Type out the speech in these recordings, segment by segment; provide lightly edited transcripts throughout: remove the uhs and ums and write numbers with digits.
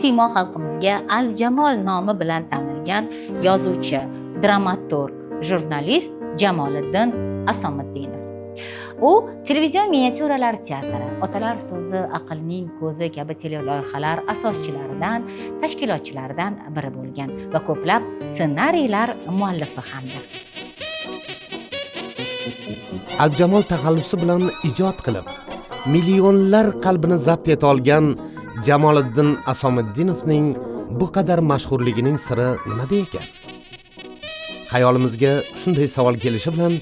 siymo xalqimizga Alpjamol nomi bilan tanilgan yozuvchi, dramaturg, jurnalist Jamoliddin Asomiddinov. U televizion miniatyuralar teatri, Otalar so'zi aqlning ko'zi kabi teleloyihalar asoschilaridan, tashkilotchilaridan biri bo'lgan va ko'plab ssenariylar muallifi hamdir. Alpjamol taxallusi bilan ijod qilib, millionlar qalbini zabt eta olgan Jamoliddin Asomiddinovning bu qadar mashhurligining siri nimada ekan? Xayolimizga shunday savol kelishi bilan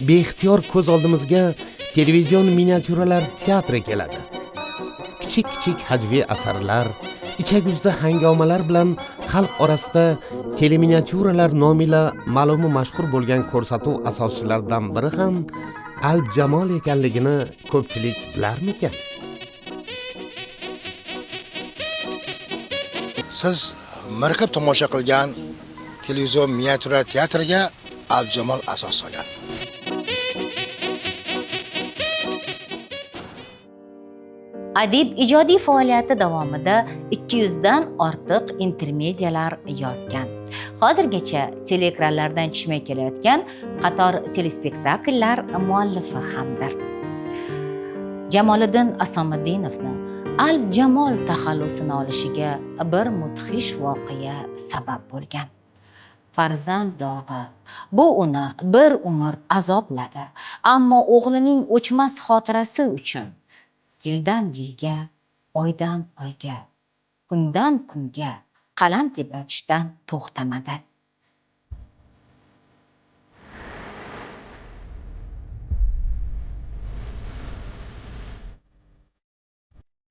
beixtiyor ko'z oldimizga televizion miniatyuralar teatri keladi. Kichik-kichik hajviy asarlar, ichak-yuzda hangomalar bilan xalq orasida teleminiatyuralar nomila ma'lumi mashhur bo'lgan ko'rsatuv asoschilaridan biri ham Alpjamol ekanligini ko'pchilik bilarmikan? Siz mirqib tomosha qilgan televizion miniatyura teatriga Alpjamol asos solgan. Adib ijodiy faoliyati davomida 200 dan ortiq intermediyalar yozgan. Hozirgacha teleekranlardan tushmay kelayotgan qator telespektakllar muallifi hamdir. Jamoliddin Asomiddinovni Alpjamol taxallusini olishiga bir mudhish voqea sabab bo'lgan. Farzand dog'i. Bu uni bir umr azobladi, ammo o'g'lining o'chmas xotirasi uchun yildan yilga, oydan oyga, kundan kunga qalam tebratishdan to'xtamadi.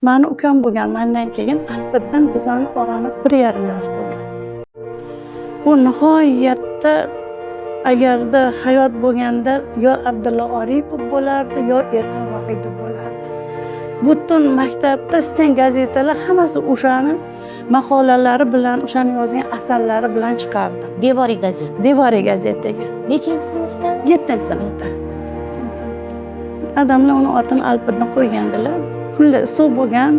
Mani ukam bo'lgan, mendan keyin Alpiddin bizani oramiz 1,5 yosh bo'lgan. U nihoyatda agarda hayot bo'lganda yo Abdulla Oripov bo'lardi, yo Erkin Vohidov bo'lardi. Butun maktabda sten gazetalar hammasi o'shani maqolalari bilan, o'shani yozgan asarlari bilan chiqardi. Devoriy gazeta. Devoriy gazetaga. Nechinchi sinfda? 7-sinfda. Odamlar uni otini Alpiddin qo'ygandilar. Kunlar issiq bo'lgan,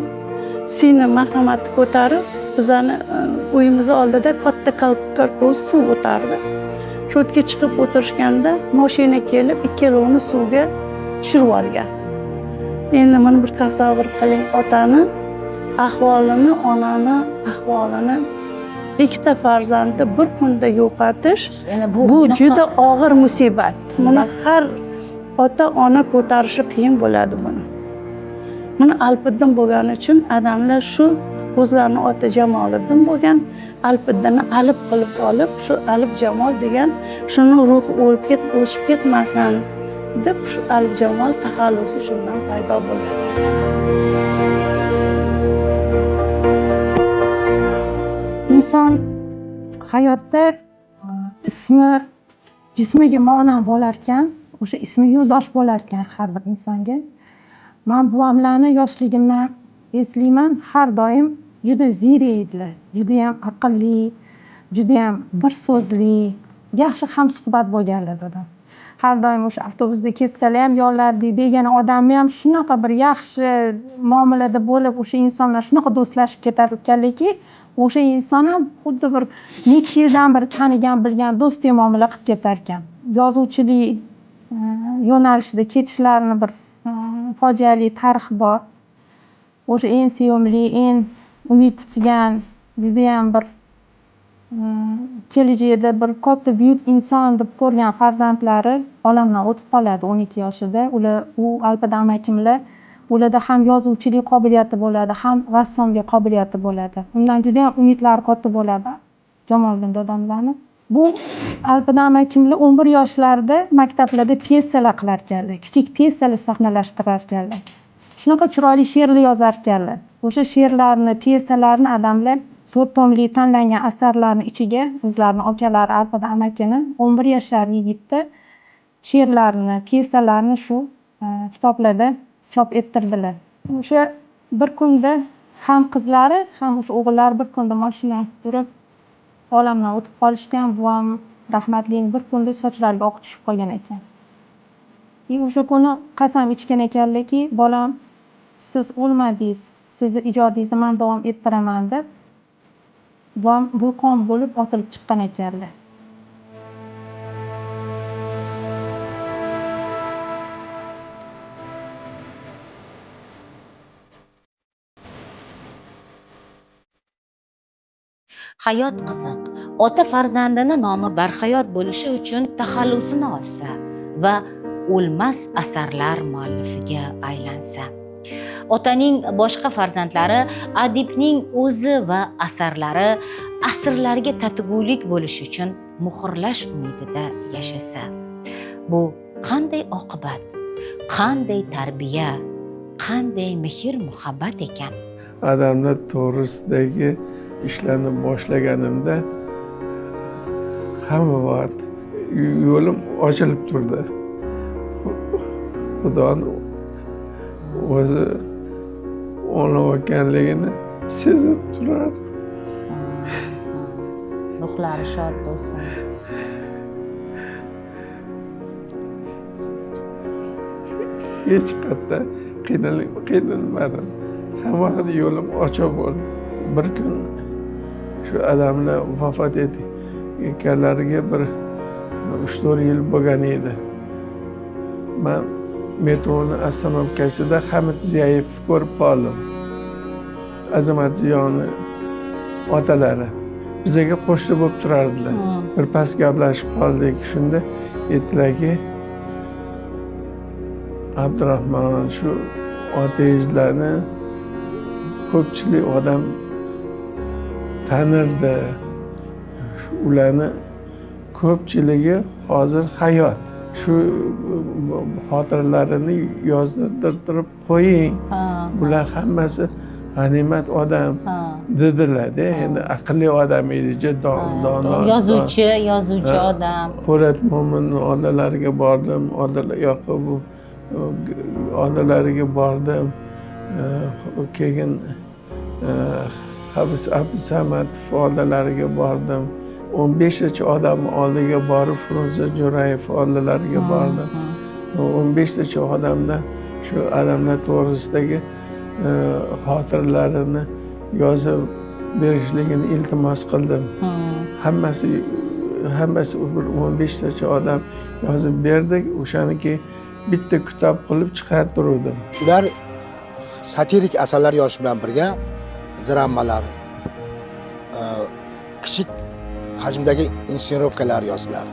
seni marhamatni ko'tarib, bizani uyimiz oldida katta kalkos suv o'tardi. Shu yerga chiqib o'tirishganda mashina kelib ikkalovini suvga tushirib yuborgan. Endi buni bir tasavvur qiling, otani ahvolini, onani ahvolini, ikkita farzandni bir kunda yo'qotish, bu juda og'ir musibat. Buni har ota-ona ko'tarishi qiyin bo'ladi buni. Buni Alpiddin bo'lgani uchun odamlar shu o'zlarini oti Jamoliddin bo'lgan, Alpiddinni alip qilib olib, shu Alpjamol degan shuni ruhi o'lib o'chib ketmasin deb shu Alpjamol taxallusi shundan paydo bo'lgan. Inson hayotda ismi jismiga monand bo'larkan, o'sha ismi yo'ldosh bo'larkan har bir insonga. Men buvamlarni yoshligimdan eslayman, har doim juda ziyrak edilar, juda ham aqlli, juda ham bir so'zli, yaxshi hamsuhbat bo'lganlar dadam. Har doim o'sha avtobusda ketsalar ham yonlarida begona odamni ham shunaqa bir yaxshi muomalada bo'lib, o'sha insonlar shunaqa do'stlashib ketar ekanlarki, o'sha inson ham xuddi bir necha yildan beri tanigan, bilgan do'stdek muomala qilib ketar ekan. Yozuvchilik yo'nalishida ketishlarini bir fojiali tarix bor. O'sha eng sevimli, eng umid qilgan, judayam bir kelajakda bir katta buyuk inson deb ko'rgan farzandlari olamdan o'tib qoladi 12 yoshida. Ular, u Alpida amakimlar, ularda ham yozuvchilik qobiliyati bo'ladi, ham rassomlik qobiliyati bo'ladi. Undan juda ham umidlari katta bo'ladi Jamoliddin dodamlarni. Bu Alpida amakimlar 11 yoshlarida maktablarda pyesalar qilar ekanlar, kichik pyesalar sahnalashtirar ekanlar. Shunaqa chiroyli she'rlar yozar ekanlar. O'sha she'rlarni, pyesalarni odamlar 4 tomli tanlangan asarlarni ichiga o'zlarini akalari Alpida amakini 11 yashar yigitda she'rlarni, pyesalarni shu kitoblarda chop ettirdilar. O'sha bir kunda ham qizlari, ham o'sha o'g'illari bir kunda mashina urib olamdan o'tib qolishgan. Buvam rahmatli bir kunda sochlariga oq tushib qolgan ekan. O'sha kuni qasam ichgan ekanlarki, bolam siz o'lmadingiz, sizni ijodingizni men davom ettiraman deb. Bu ham vulqon bo'lib otilib chiqqan ekanlar. Hayot qiziq. Ota farzandini nomi barhayot bo'lishi uchun taxallusini olsa va o'lmas asarlar muallifiga aylansa. Otaning boshqa farzandlari adibning o'zi va asarlari asrlarga tatigulik bo'lishi uchun muhrlash umidida yashasa. Bu qanday oqibat, qanday tarbiya, qanday mehr-muhabbat ekan? Odamlar to'g'risidagi ishlarni boshlaganimda hamma vaqt yo'lim ochilib turdi. Xudoni o'zi o'nglayotganligini sezib turardim. Ruhlari shod bo'lsin. Hech qayerda qiynalmadim. Hamma vaqt yo'lim ochiq bo'ldi. Bir kun shu odamlar vafot etganlariga bir 3-4 yil bo'lgan edi. Men metroni ostanovkasida Hamid Ziyayev ko'rib qoldim. Azamat Ziyoni otalari bizaga qo'shni bo'lib turardilar. Bir pas gaplashib qoldik. Shunda aytdilarki, Abdurahmon, shu otangizlarni ko'pchilik odam tanirdi. Ularni ko'pchiligi hozir hayot. Shu xotiralarini yozdirtirib qo'ying. Bular hammasi g'animat odam dedilar-da. Endi aqlli odam edi, juda dono. Yozuvchi odam. Po'lat Mo'minning oldilariga bordim, Yoqub oldilariga bordim. Keyin Hafiz Abdusamatov oldilariga bordim. 15tacha odam oldiga borib, Frunze Jo'rayev oldilariga bordim. 15tacha odamdan shu odamlar to'g'risidagi xotiralarini yozib berishligini iltimos qildim. Hammasi bir 15tacha odam yozib berdik. O'shaniki bitta kitob qilib chiqartirdim. Ular satirik asarlar yozish bilan birga dramalar, kichik hajmdagi inscenirovkalar yozdilar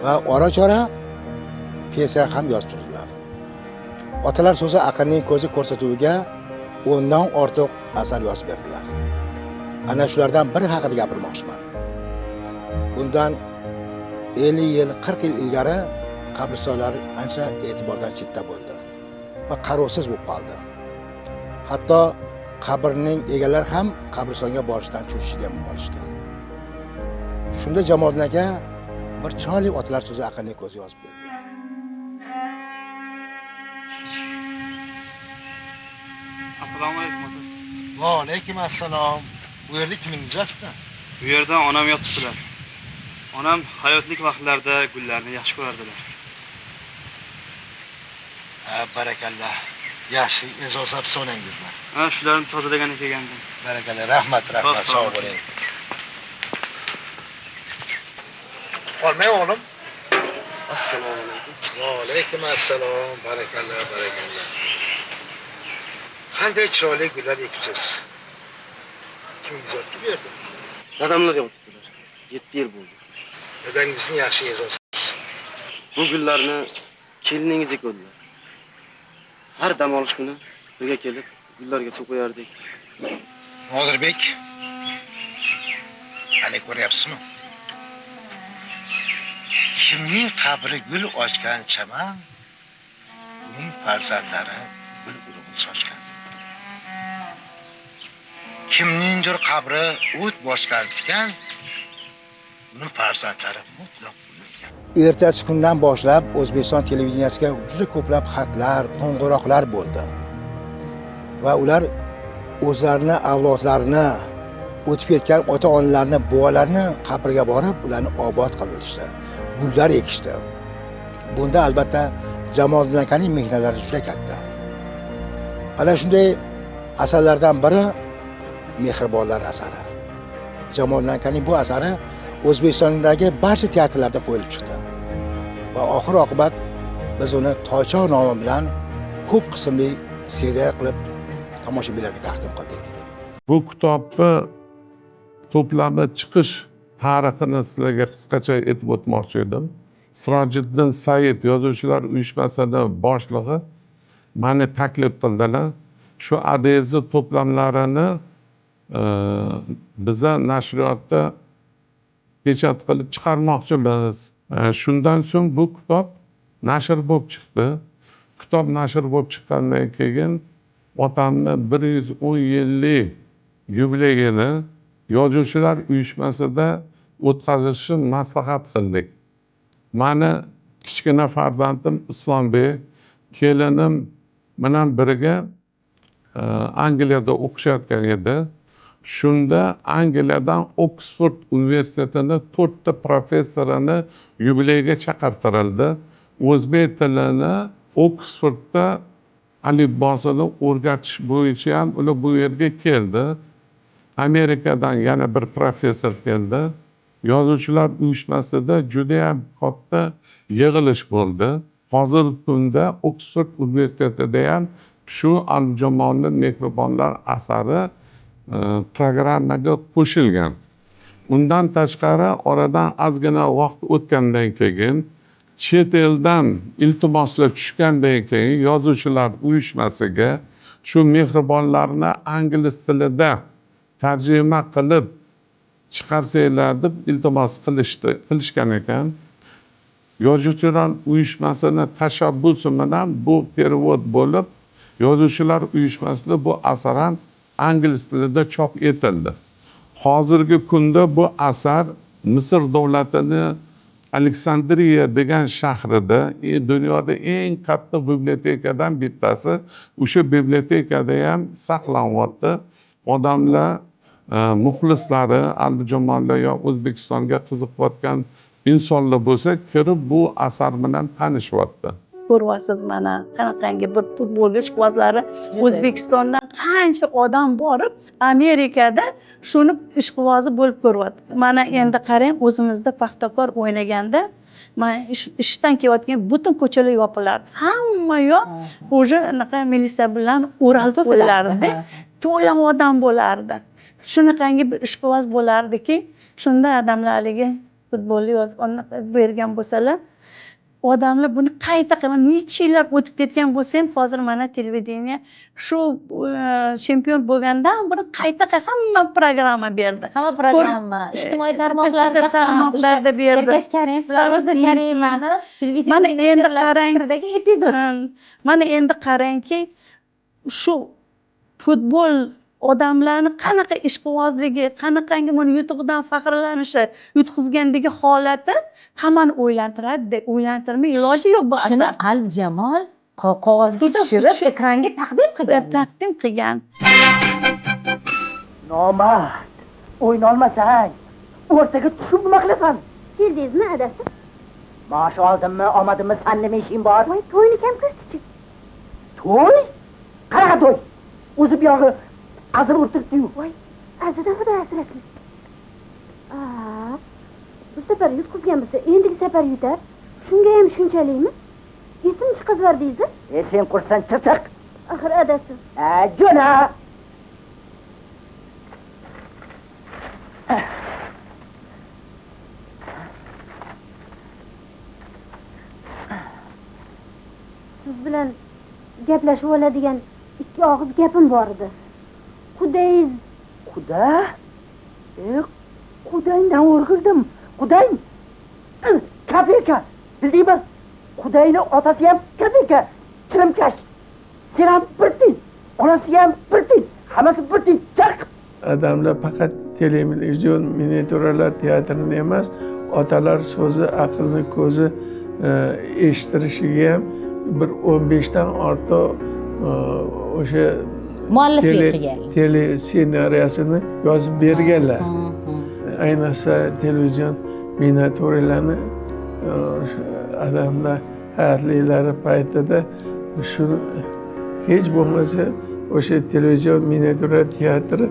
va ora-chora pyesa ham yozdirdilar. Otalar so'zi aqlning ko'zi ko'rsatuviga 10dan ortiq asar yozib berdilar. Ana shulardan biri haqida gapirmoqchiman. Bundan 50 yil, 40 yil ilgari qabristonlar ancha e'tibordan chetda bo'ldi va qarovsiz bo'lib qoldi. Hatto qabrning egalari ham qabristonga borishdan cho'chishgan qolishgan. Shunda Jamoliddin aka bir chiroyli otalar so'zi aqlning ko'zi yozib berdi. Assalomu alaykum ota. Va alaykum assalom. Bu yerda kimingiz yotibdi? Bu yerda onam yotibdilar. Onam hayotlik vaqtlarida gullarni yaxshi ko'rardilar. Ha, barakallah. Yaxshi, e'zozlab onangizmi? Ha, shularni tozalagani kelgandim. Barakallah, rahmat, rahmat, sog' bo'ling. Qolmay o'g'lim. Assalomu alaykum. Va alaykum assalom. Barakallah, barakallah. Qanday chiroyli gullar ekibsiz. Kimingiz yotdi bu yerda? Dadamlar yotibdilar. 7 yil bo'ldi. Dadangizni yaxshi e'zozsiz. Bu gullarni keliningiz ekdilar. Har dam olish kuni birga kelib gullarga suv qo'yardik. Nodirbek, ana ko'ryapsizmi? Kimning qabri gul ochgan chaman, uning farzandlari gul urug'ini sochgan. Kimningdir qabri o't bosgan tikan, uning farzandlari mutlaq o'lgan. Ertasi kundan boshlab O'zbekiston televideniyasiga juda ko'plab xatlar, qo'ng'iroqlar bo'ldi. Va ular o'zlarini avlodlarini, o'tib ketgan ota-onalarini, buvalarini qabriga borib, ularni obod qilishdi, gullar ekishdi. Bunda albatta Jamoliddin akaning mehnatlari juda katta. Ana shunday asarlardan biri Mehribonlar asari. Jamol Nankaning bu asari O'zbekistondagi barcha teatrlarda qo'yilib chiqdi. Va oxir oqibat biz uni Toychoq nomi bilan ko'p qismli serial qilib tomoshabinlarga taqdim qildik. Bu kitobni to'plami chiqish tarixini sizlarga qisqacha aytib o'tmoqchi edim. Sirojiddin Said yozuvchilar uyushmasini boshlig'i meni taklif qildilar. Shu adezni to'plamlarini biza nashriyotda pechat qilib chiqarmoqchimiz. Shundan so'ng bu kitob nashr bo'lib chiqdi. Kitob nashr bo'lib chiqqandan keyin otamni 110 yillik yubileyini yozuvchilar uyushmasida o'tkazishni maslahat qildik. Mani kichkina farzandim Islombek, kelinim bilan birga Angliyada o'qishayotgan edi. Shunda Angliyadan Oksford universitetini 4 ta professorini yubileyga chaqirtirildi. O'zbek tilini Oksfordda alifbosini o'rgatish bo'yicha ham ular bu yerga keldi. Amerikadan yana bir professor keldi. Yozuvchilar uyushmasida judayam katta yig'ilish bo'ldi. Hozirgi kunda Oksford universitetida ham shu Alpjamolni Mehribonlar asari programmaga qo'shilgan. Undan tashqari oradan ozgina vaqt o'tgandan keyin chet eldan iltimoslar tushgandan keyin yozuvchilar uyushmasiga shu mehribonlarni ingliz tilida tarjima qilib chiqarsanglar deb iltimos qilishgan ekan. Yozuvchilar uyushmasini tashabbusi bilan bu perevod bo'lib, yozuvchilar uyushmasida bu asar ham ingliz tilida chop etildi. Hozirgi kunda bu asar Misr davlatini Aleksandriya degan shahrida, dunyoda eng katta bibliotekadan bittasi, o'sha bibliotekada ham saqlanyapti. Odamlar, muxlislari, Alpjamollar yo O'zbekistonga qiziqayotgan insonlar bo'lsa, kirib bu asar bilan tanishyapti. Ko'ryapsiz mana qanaqangi bir futbolga ishqibozlari O'zbekistondan qancha odam borib Amerikada shuni ishqibozi bo'lib ko'ryapti. Mana endi qarang, o'zimizda Paxtakor o'ynaganda man ishdan kelayotgan butun ko'chalar yopilardi. Hamma yoq уже anaqa militsiya bilan o'ralib qo'yilardi. To'la odam bo'lardi. Shunaqangi bir ishqiboz bo'lardiki, shunda odamlar haligi futbolni yozib bergan bo'lsalar, odamlar buni qayta qilib necha yillar o'tib ketgan bo'lsa ham hozir mana televideniye shu chempion bo'lgandan buni qayta hamma programma berdi. Hamma programma, ijtimoiy tarmoqlarda berdi. Ergash Karimov bilan Ro'za Karimani televizion mana endi qarang, epizod. Mana endi qarangki, shu futbol odamlarni qanaqa ishqibozligi, qanaqangi buni yutug'idan faxrlanishi, yutqizgandagi holati hammani o'ylantiradi, o'ylantirmay iloji yo'q bu asar. Shuni Alpjamol qog'ozga tushirib ekranga taqdim qilgan. Taqdim qilgan. Nomard, o'ynolmasang, o'rtaga tushib nima qilasan? Keldingizmi adasi? Maosh oldimmi, olmadimmi, san nima ishing bor? Voy, to'yni kam ko'rdichi. To'y? Qanaqa to'y? O'zi buyog'i azir o'tiribdi-yu. Voy, azidan Xudo asrasin. Bu safar yutqizgan bo'lsa, endigi safar yutar. Shunga ham shunchalikmi? Esim chiqazvordingiz? Sen qursan chiq. Axir adasi. Jo'na. Siz bilan gaplashib oladigan ikki og'iz gapim bor edi. Qudangiz. Quda? Qudangdan o'rgildim. Qudang kapeka, bildingmi? Qudangni otasi ham kapeka, chirimkash. Sen ham bir tiyin, onasi ham bir tiyin, hammasi bir tiyin. Chaq. Odamlar faqat televizion miniatyuralar teatrini emas, otalar so'zi, aqlni ko'zi eshittirishiga ham bir 15 dan ortiq o'sha mualliflik qilganlar. Tele ssenariyasini yozib berganlar. Ayniqsa televizion miniatyuralarni odamlar hayotliklari paytida shuni hech bo'lmasa o'sha televizion miniatyura teatri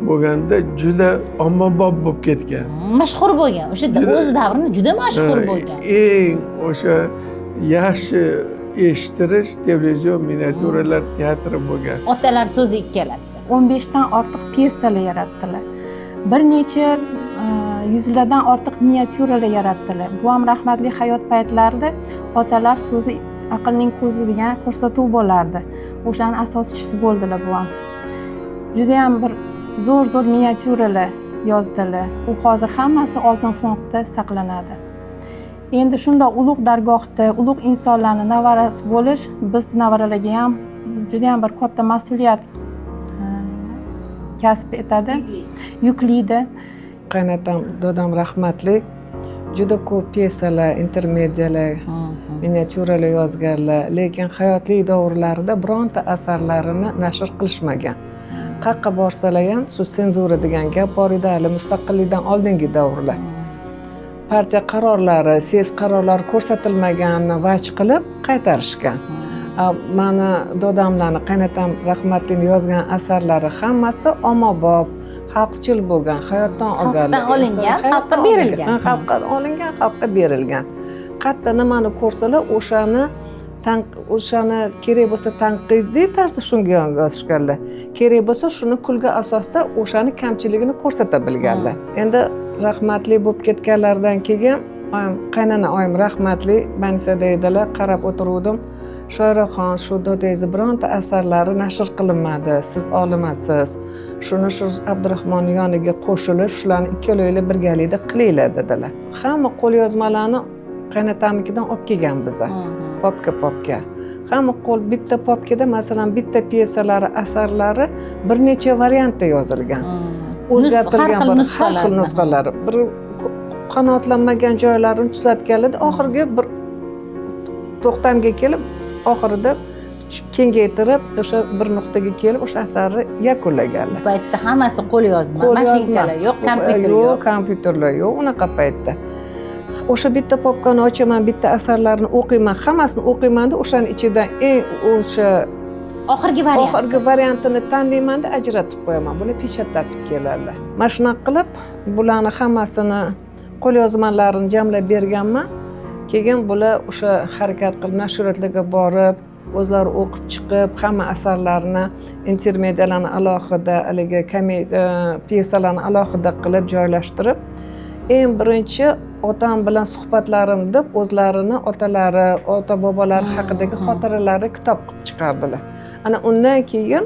bo'lganda juda ommabop bo'lib ketgan. Mashhur bo'lgan. O'sha o'z davrini juda mashhur bo'lgan. Eng o'sha yaxshi eshittirish televizion miniatyuralar teatri bo'lgan. Otalar so'zi ikkalasi. 15 dan ortiq pyesalar yaratdilar. Bir necha yuzlardan ortiq miniatyuralar yaratdilar. Buvam rahmatli hayot paytlarida Otalar so'zi aqlning ko'zi degan ko'rsatuv bo'lardi. O'shani asoschisi bo'ldilar buvam. Juda ham bir zo'r-zo'r miniatyuralar yozdilar. U hozir hammasi oltin fondda saqlanadi. Endi shunday ulug' dargohda ulug' insonlarning navarasi bo'lish biz nevaralarga ham juda ham bir katta mas'uliyat kasb etadi, yuklaydi. Qaynatam, dodam rahmatli juda ko'p pyesalar, intermediyalar, miniatyuralar yozganlar, lekin hayotlik davrlarida bironta asarlarini nashr qilishmagan. Qayerga borsalar ham shu senzura degan gap bor edi, hali mustaqillikdan oldingi davrlar. Partiya qarorlari, sez qarorlari ko'rsatilmaganini vaj qilib qaytarishgan. Mani dodamlarni, qaynatam rahmatlining yozgan asarlari hammasi ommabop, xalqchil bo'lgan, hayotdan olganlar. Xalqdan olingan, xalqqa berilgan. Xalqqa olingan, xalqqa berilgan. Qayerda nimani ko'rsalar, o'shani kerak bo'lsa tanqidiy tarzda shunga yozishganlar. Kerak bo'lsa shuni kulgi asosida o'shani kamchiligini ko'rsata bilganlar. Endi rahmatli bo'lib ketganlaridan keyin oyim, qaynona oyim rahmatli Banisada edilar, qarab o'tiruvdim. Shoiraxon, shu dodangizni bironta asarlari nashr qilinmadi, siz olimasiz. Shuni shu Abdurahmonning yoniga qo'shilib, shularni ikkalovinglar birgalikda qilinglar dedilar. Hamma qo'lyozmalarni qaynatamnikidan olib kelgan biza. Popka-popka. Hamma qo'l bitta popkada, masalan, bitta pyesalari, asarlari bir necha variantda yozilgan. O'zgartirilgan har xil nusxalari. Bir qanoatlanmagan joylarini tuzatganlar, oxirgi bir to'xtamga kelib, oxirida kengaytirib, o'sha bir nuqtaga kelib, o'sha asarni yakunlaganlar. Bu paytda hammasi qo'lyozma, mashinkalar yo'q, kompyuter yo'q. Kompyuterlar yo'q unaqa paytda. O'sha bitta popkani ochaman, bitta asarlarni o'qiyman, hammasini o'qiyman-da, o'shaning ichidan eng o'sha oxirgi variantini tanlayman-da, ajratib qo'yaman. Bular pechatlatib keladilar. Mana shunaqa qilib, bularni hammasini qo'lyozmalarini jamlab berganman. Keyin bular o'sha harakat qilib nashriyotlarga borib, o'zlari o'qib chiqib, hamma asarlarni, intermediyalarni alohida, haligi pyesalarni alohida qilib joylashtirib, eng birinchi otam bilan suhbatlarim deb o'zlarini otalari, ota-bobolari haqidagi xotiralari kitob qilib chiqardilar. Ana undan keyin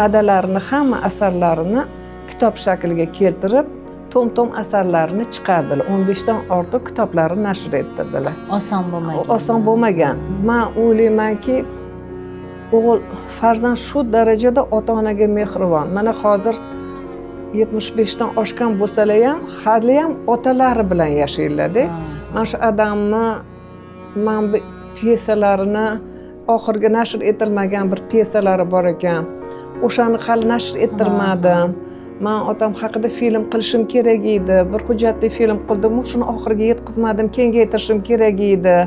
adalarini hamma asarlarini kitob shakliga keltirib, tom-tom asarlarini chiqardilar. 15 dan ortiq kitoblarni nashr ettirdilar. Oson bo'lmagan. Oson bo'lmagan. Men o'ylaymanki, o'g'il farzand shu darajada ota-onaga mehribon. Mana hozir 75 dan oshgan bo'lsalar ham, hali ham otalari bilan yashaylar-da. Mana shu odamni, mana bu pyesalarini oxirgi nashr etilmagan bir pyesalari bor ekan. O'shani hali nashr ettirmadim. Men otam haqida film qilishim kerak edi. Bir hujjatli film qildim, shuni oxiriga yetkazmadim, kengaytirishim kerak edi.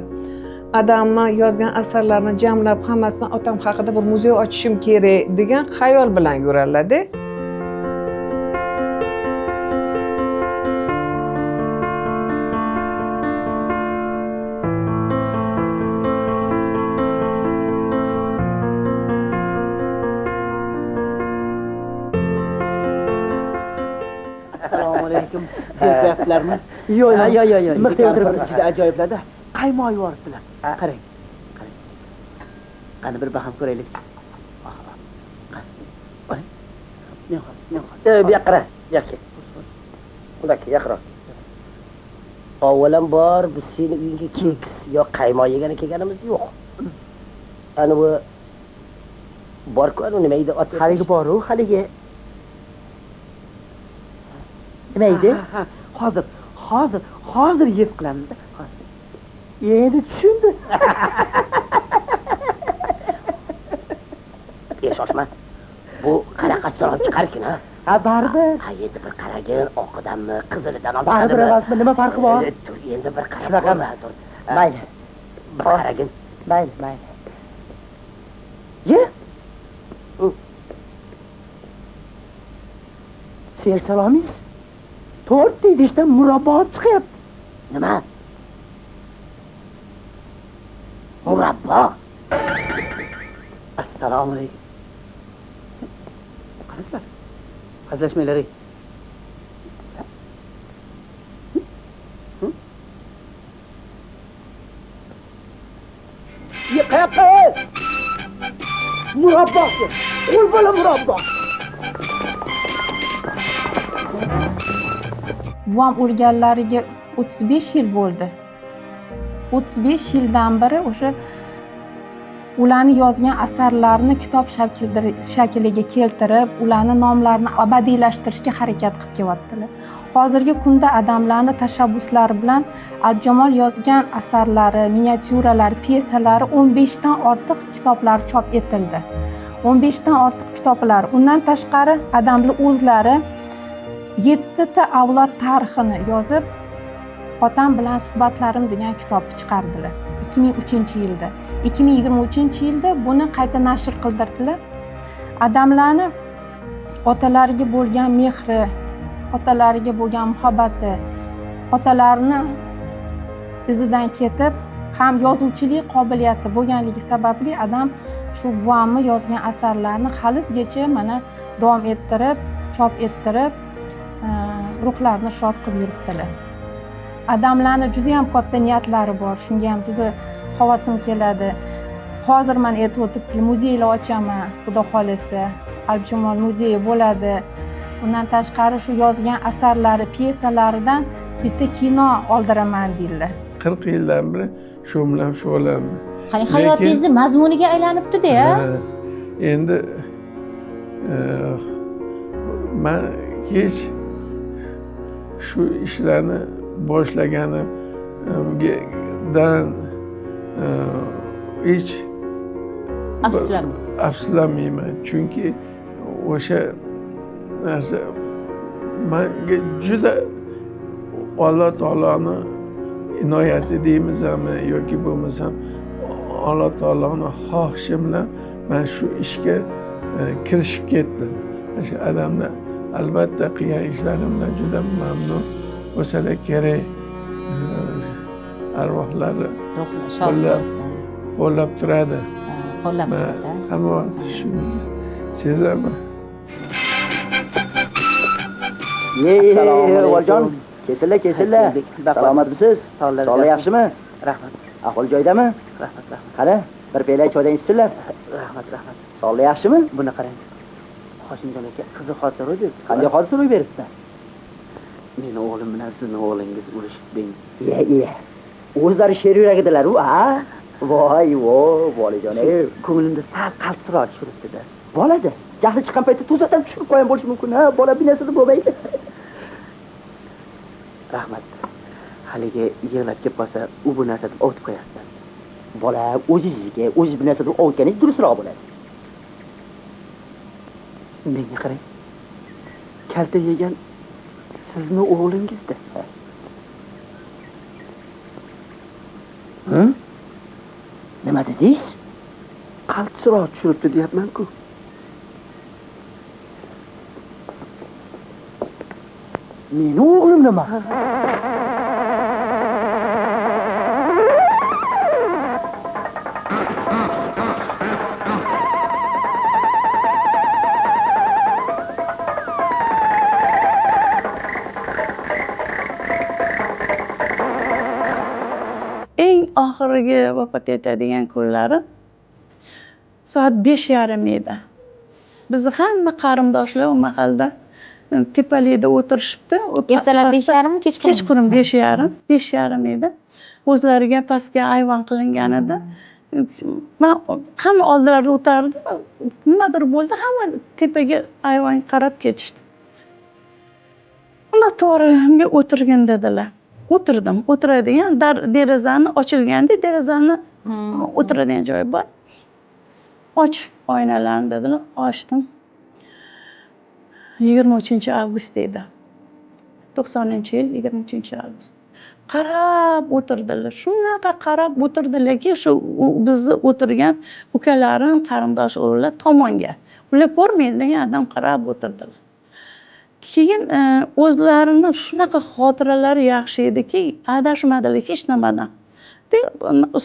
Adamni yozgan asarlarini jamlab, hammasini otam haqida bir muzey ochishim kerak degan xayol bilan yuradilar-da. Ko'ryapsizlarmi? Yo'q, yo'q, yo'q, yo'q. Nima qilib juda ajoyiblarda. Qaymoq yuboribdilar. Qarang. Qarang. Qani bir baham ko'raylikchi. Men hozir, men hozir. Bu yoqqa qara, bu yoqqa. Qulak, yaqinroq. Avvalambor biz seni uyingga keks yo qaymoq yegani kelganimiz yo'q. Ana bu bor-ku, ana nima edi? Haligi bor-u, haligi. Nima edi? Hozir, hozir, hozir yes qilamiz. Endi tushundi. Shoshma. Bu qanaqasidan olib chiqarkin, ha? Ha, baribir. Ha, endi bir qaragin, oqidanmi, qizilidan olib chiqadimi? Baribir emasmi, nima farqi bor? Tur, endi bir qarab. Shunaqami? Mayli. Bir qaragin. Mayli, mayli. Ye? Sersalomingiz 4 idishdan murabbo chiqyapti. Nima? Murabbo? Assalomu alaykum. Qaranglar. Hazillashmanglar. Qayoqqa? Murabbo. Qo'l bola murabbo. Buvam o'lganlariga 35 yil bo'ldi. 35 yildan beri o'sha ularni yozgan asarlarini kitob shakliga keltirib, ularni nomlarini abadiylashtirishga harakat qilib kelyaptilar. Hozirgi kunda adamlarning tashabbuslari bilan Abjamol yozgan asarlari, miniatyuralari, pyesalari 15 dan ortiq kitoblar chop etildi. 15 dan ortiq kitoblar. Undan tashqari adamlar o'zlari 7 ta avlod tarixini yozib, Otam bilan suhbatlarim degan kitobni chiqardilar 2003-yilda. 2023-yilda buni qayta nashr qildirdilar. Adamlarni otalariga bo'lgan mehri, otalariga bo'lgan muhabbati, otalarini izidan ketib, ham yozuvchilik qobiliyati bo'lganligi sababli adam shu buvamni yozgan asarlarini halizgacha mana davom ettirib, chop ettirib, ruhlarini shod qilib yuribdilar. Adamlarni juda ham katta niyatlari bor, shunga ham juda havasim keladi. Hozir men aytib o'tibdilar, muzeylar ochaman, xudo xolasa, Abjamol muzeyi bo'ladi. Undan tashqari shu yozgan asarlari, pyesalaridan bitta kino oldiraman deydilar. 40 yildan beri shu bilan shug'ullandim. Qarang, hayotingizni mazmuniga aylanibdi-da, ya? Endi men hech shu ishlarni boshlaganimdan hech afsuslanmaysiz. Afsuslanmayman, chunki o'sha narsa menga juda Alloh taoloni inoyati deymizmi yoki bo'lmasam Alloh taoloni xohishi bilan men shu ishga kirishib ketdim. O'sha odamlar albatta qilgan ishlarimdan juda mamnun bo'lsalar kerak. Arvohlari shod bo'lsin, qo'llab turadi. Qo'llab turadi. Hamma vaqt shuni sezaman. Valijon, kesillar, kesillar. Salomatmisiz? Sog'lik yaxshimi? Rahmat. Ahvol joyidami? Rahmat, rahmat. Qani, bir piyola choydan ichsinlar. Rahmat, rahmat. Sog'lik yaxshimi? Buni qarang. Hoshimjon aka, qiziq hodisa ro'y beribdi. Qanday hodisa ro'y beribdi? Meni o'g'lim bilan sizni o'g'lingiz urushib deng. Iya, iya. O'zlari sher yuragidilar u, a? Voy, vo, Valijon, ey, ko'nglimda sal qaltiroq tushiribdi-da. Bolada jahli chiqqan paytda to'satdan tushirib qo'yan bo'lishi mumkin, ha? Bola bir narsada bo'lmaydi. Rahmat. Haligi yig'lab kelib qolsa, u bu narsa deb ovutib qo'yasiz. Bola o'zingizga, o'zingiz bir narsa deb ovutganingiz durustroq bo'ladi. Menga qarang. Kalta yegan sizni o'g'lingizda. Hı? Nima dedingiz? Qaltisroq tushiribdi deyapman-ku. Meni o'g'lim nima? Eng oxirgi vafot etadigan kunlari soat 5:30 edi. Bizni hamma qarindoshlar u mahalda tepalikda o'tirishibdi. Ertalab 5:30, kechqurun? Kechqurun 5:30, 5:30 edi. O'zlariga pastga ayvon qilingan edi. Men hamma oldilarida o'tardim. Nimadir bo'ldi, hamma tepaga ayvonga qarab ketishdi. Unda to'g'rimga o'tirgin dedilar. O'tirdim. O'tiradigan derazani ochilganda derazani o'tiradigan joyi bor. Och oynalarni dedilar, ochdim. 23 avgust edi. 90-yil 23 avgust. Qarab o'tirdilar. Shunaqa qarab o'tirdilarki, shu bizni o'tirgan ukalarim, qarindosh urug'lar tomonga. Ular ko'rmaydi degan odam qarab o'tirdilar. Keyin o'zlarini shunaqa xotiralari yaxshi ediki, adashmadilar hech nimadan.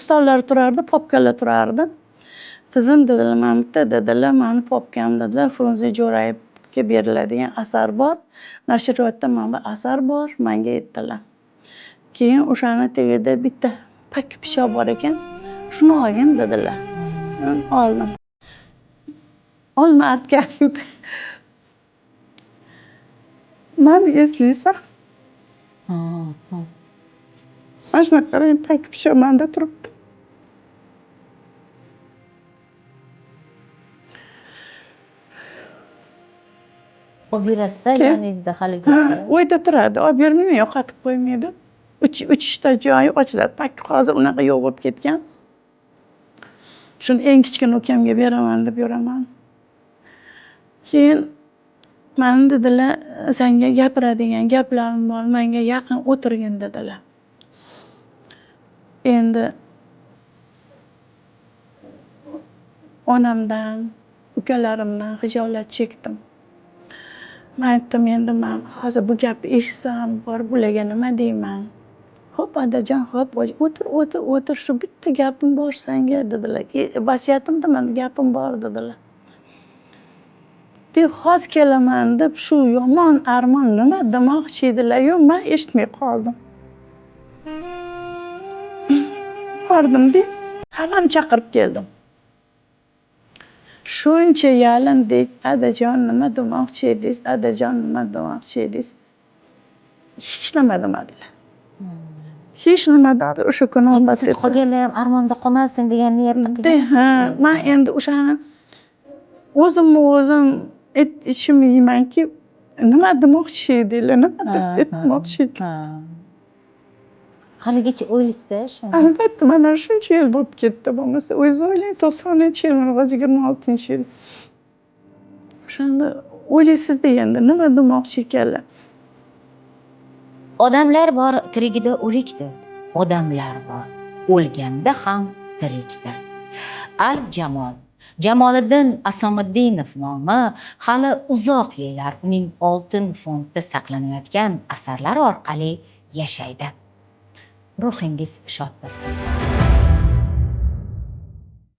Stollar turardi, popkalar turardi. Qizim dedilar, mana bitta dedilar, mani popkam dedilar, Frunze Jo'rayevga beriladigan asar bor. Nashriyotda mana bu asar bor, manga aytdilar. Keyin o'shani tagida bitta pakki pichoq bor ekan, shuni olgin dedilar. Oldim. Olma artgan. Mani eslaysan. Mana shunaqa qarang, pakki pichoq manda turibdi. Olib yurasiz yoningizda haligacha? O'yda turadi, olib yurmayman, yo'qotib qo'ymaydi. Uchta joyi ochiladi. Pakki hozir unaqa yo'q bo'lib ketgan. Shuni eng kichkina ukamga beraman deb yuraman. Keyin mani dedilar, senga gapiradigan gaplarim bor, menga yaqin o'tirgin dedilar. Endi onamdan, ukalarimdan xijolat chekdim. Men aytdim, endi men hozir bu gapni eshitsam, borib ularga nima deyman? Xo'p, adajon, xo'p, o'tir, o'tir, o'tir, shu bitta gapim bor senga dedilar. Vasiyatimda mani gapim bor dedilar. Deb hozir kelaman deb shu yomon armon nima demoqchi edilar-yu, men eshitmay qoldim. Bordim-da, hammani chaqirib keldim. Shuncha yalindik, adajon nima demoqchi edingiz, adajon nima demoqchi edingiz? Hech nima demadilar. Hech nima demadi. O'sha kuni Endi siz qolganlar ham armonda qolmasin degan niyatda qilgansiz. Ha, men endi o'shani o'zimni o'zim ichimni yeymanki, nima demoqchi edinglar, nima deb aytmoqchi edinglar? Haligacha o'ylaysiz shuni? Albatta, mana shuncha yil bo'lib ketdi, bo'lmasa o'zingiz o'ylang, 90-yil, mana hozir 26-yil. O'shanda o'ylaysizda endi nima demoqchi ekanlar. Odamlar bor tirigida o'likdir. Odamlar bor o'lganda ham tirikdir. Alp Jamol, Jamoliddin Asomiddinov nomi hali uzoq yillar uning oltin fondda saqlanayotgan asarlari orqali yashaydi. Ruhingiz shod bo'lsin.